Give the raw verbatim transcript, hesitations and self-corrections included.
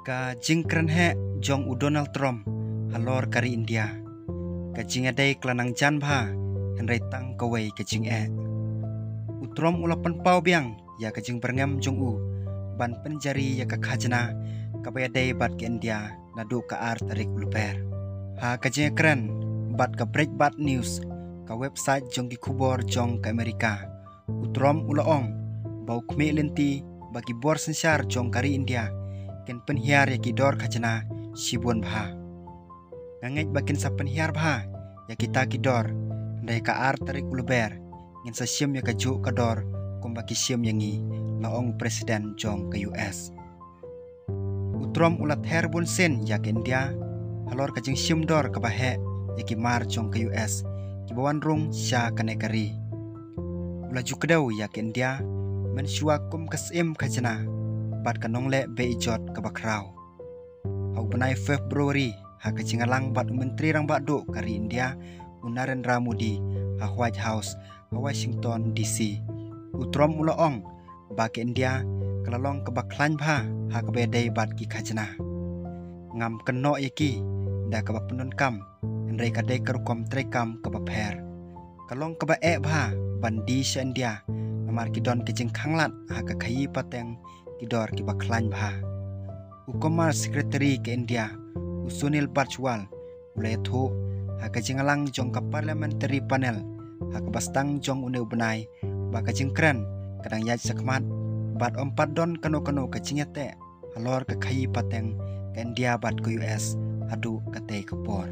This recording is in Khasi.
Ka jingkren heh jong u Donald Trump halor ka ri India. Ka jingïadei ka la nang jan bha, hynrei tang kawei ka jingeh. U Trump u la pynpaw biang ïa ka jingbyrngem jong u ban pynjari ïa ka khajna kaba ïadei bad ka India naduh ka ar tarik u Lber. Ha ka jingkren bad ka Breitbart News, ka website jong ki khubor jong ka Amerika, u Trump u la ong ba u khmih lynti ba ki bor synshar jong ka ri India kin pynhiar ïa ki dor khajna shibun bha. Nga ngeit ba kin sa pynhiar bha ïa kita ki dor, hynrei ka ar tarik u Lber ngin sa shim ïa kajuh ka dor kumba ki shim ïa ngi, la ong u President jong ka U S. U Trump u la ther bunsien ïa ka India halor ka jingshim dor kaba heh ïa ki mar jong ka U S kiba wan rung sha kane ka ri. U la ju kdew ïa ka India mynshuwa kum ka syiem khajna bad ka nongleh beh ijot kaba khraw. Ha u bnai February, ha ka jingïalang bad u Myntri Rangbah Duh ka ri India, u Narendra Modi, ha White House, ha Washington D C, u Trump u la ong ba ka India ka la long kaba khlaiñ bha ha kaba ïadei bad ki khajna. Ngam kynnoh ïa ki da kaba pyndonkam, hynrei ka dei ka rukom treikam kaba pher. Ka long kaba eh bha ban die sha India, namar ki don ka jingkhanglad ha ka khaïi pateng ki dor kiba khlaiñ bha. U Commerce Secretary ka India, u Sunil Bajwal, u la ïathuh ha ka jingïalang jong ka Parliamentary Panel ha kaba sdang jong une u bnai ba ka jingkren ka dang ïaid shakhmat bad ym pat don kano kano ka jingïateh halor ka khaïi pateng ka India bad ka U S haduh katei ka por.